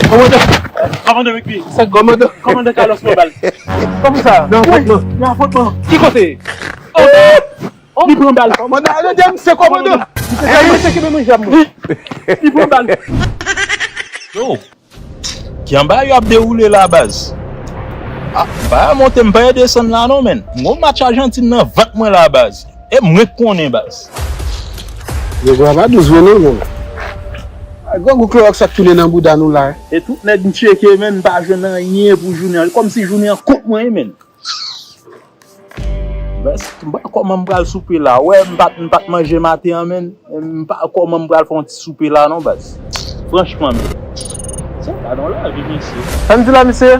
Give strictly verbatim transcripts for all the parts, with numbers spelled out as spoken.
Kòmandan! Kòmandan Mekbi! Sa kòmandan? Kòmandan Carlos pran bal. Kòman sa? Nan afwontman. Nan afwontman. Ki kote? Oh! Li pran bal. Kòmandan, ale di misye kòmandan. Misye kenbe manje a mwen. Li pran bal. Yo, ki anba yo ap dewoule la, baz? Ah, m pa monte, m pa desann la non, menn. M gon match Ajantin nan vant mwen la, baz. E mwen k konnen, baz. Yo, bra pa dous vre non, menn. Grangou klowòks ap tounen nan bouda nou la. E tout nèg m tcheke, menn, m pa jwenn anyen pou jounen an. Kòmsi jounen an kont mwen, menn. Baz, m pa kòman m pral soupe la. Wè, m pa t, m pa t manje maten an, menn. M pa kòman m pral fè yon ti soupe la non, baz. Franchman, menn. Se pa nan lavi, mesye. Sa n di la, mesye?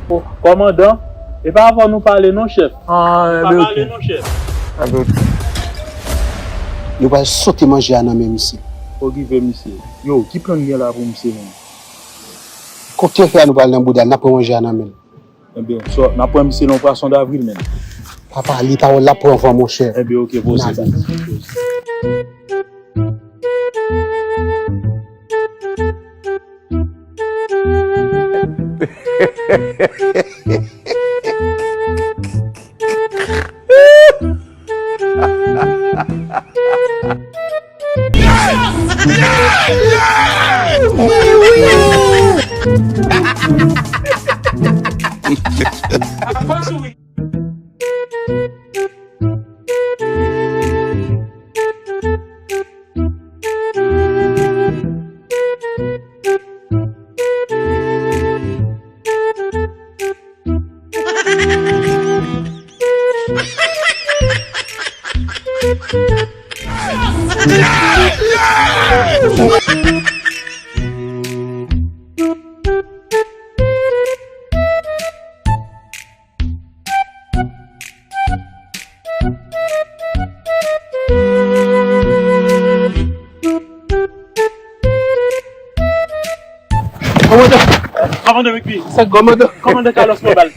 Oh, kòmandan, e pa avè w nou pale non, chèf. Ah, enben, ok. Pa pale non, chèf. Enben, ok. Nou pral sote manje a nan men misye. Okipe misye. Yo, ki plan n gen la pou misye menm? Kòk tèfè a nou pral nan bouda l, n ap pran manje a nan men l. Ebyen, so, n ap pran misye nan pwason davril, menn. Papa, li pawòl la pran van, monchè. Ebyen, ok, poze sa. Kòmandan! Kòmandan Mekbi! Sa kòmandan? Kòmandan Carlos pran bal.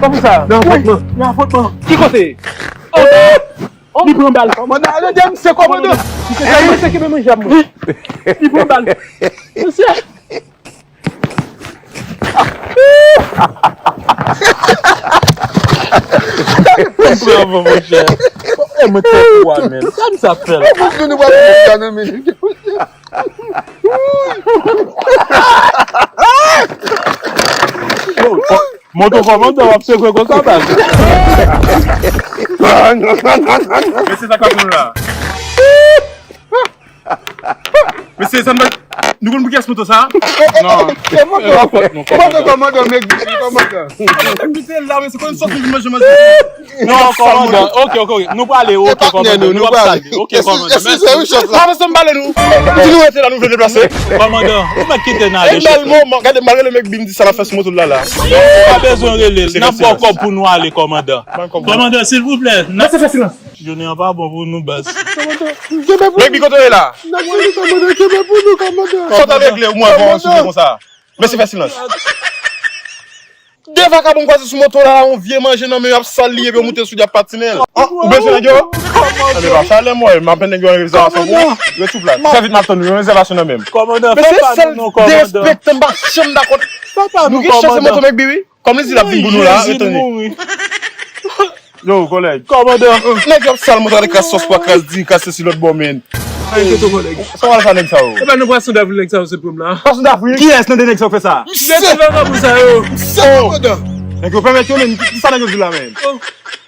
Kòman sa? Nan afwontman. Nan afwontman. Ki kote? Oh! Li pran bal. Kòmandan, ale di misye kòmandan. Misye kenbe manje a mwen. Li pran bal. Mesye. Bravo, monchè. E mwen te pou a, men. Sa m sa fè la? Mwen vin nou pa nan men. Yo, kò-, moto kòmandan w ap sekwe konsa, baz. Mesye, sa k ap nou la? Mesye, sa n pa, nou konn pou kiyès moto sa? Non. Se moto. Moto kòmandan, men kòmandan. Kòmandan ki te la, men se konn sòt li vin manje manje. Non, kòmandan. Ok, ok, ok. Nou prale, ok, kòmandan. Nou ap sale. Ok, kòmandan. Mèsi. Pa bezwen pale nou. Di nou rete la, nou vle deplase. Kòmandan, ou mèt kite n ale. E bèl moman, gade, m al rele Mekbi, m di sa l ap fè sou moto l la, la. Pa bezwen rele l. N ap ba w kòb pou nou ale, kòmandan. Kòmandan, silvouplè. Mesye, fè silans. Jounen an pa bon pou nou, baz. Kòmandan, kenbe pou nou. Mekbi, kote w ye la? N ap vini, kòmandan, kenbe pou nou, kòmandan. Sa w t ap regle, ou mwen, avan w sou konsa. Mesye, fè silans. De vakabon kwaze sou moto la, yon vye manje nan men yo, ap sal li, epi yo moute sou li, ap patinen l. An, ou bezwen nèg yo? Kòmandan. Anben, pa chale mwen, m ap nèg yo an rezèvasyon pou ou. Rete sou plas. Trè vit, m ap tann ou, yon rezèvasyon nan men m. Kòmandan, fè pa nou non, kòmandan. Mesye, sèl derespektan m pa janm dakò. Fè pa nou, kòmandan. Nou gen chans se moto Mekbi, wi. Kòm li di l ap vin pou nou la, reteni. Yo, kolèg. Kòmandan. Nèg yo ap sal moto, ale kras sòs pwa, kras diri, kras sesi lòt bò, men. Sa w al fè nèg sa yo? E pa nan pwason davril nèg sa yo sot pran m la. Pwason davril? Kiyès nan de nèg sa yo fè sa? Mesye! Mete vagabon sa yo. Mesye, kòmandan. Nèg yo pèmèt yo, men, kisa nèg yo di la, men? Oh,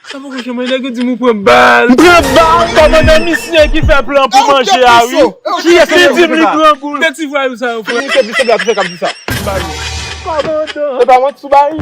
sa poko janm, nèg yo di m ou pran bal. M pran bal? Kòmandan, misye ki fè plan pou manje a, wi. Kiyès ki di m li pran goul? De ti vwayou sa yo, frè. Misye di se blan ki fè k ap di sa. Kòmandan. Se pa manti w bay.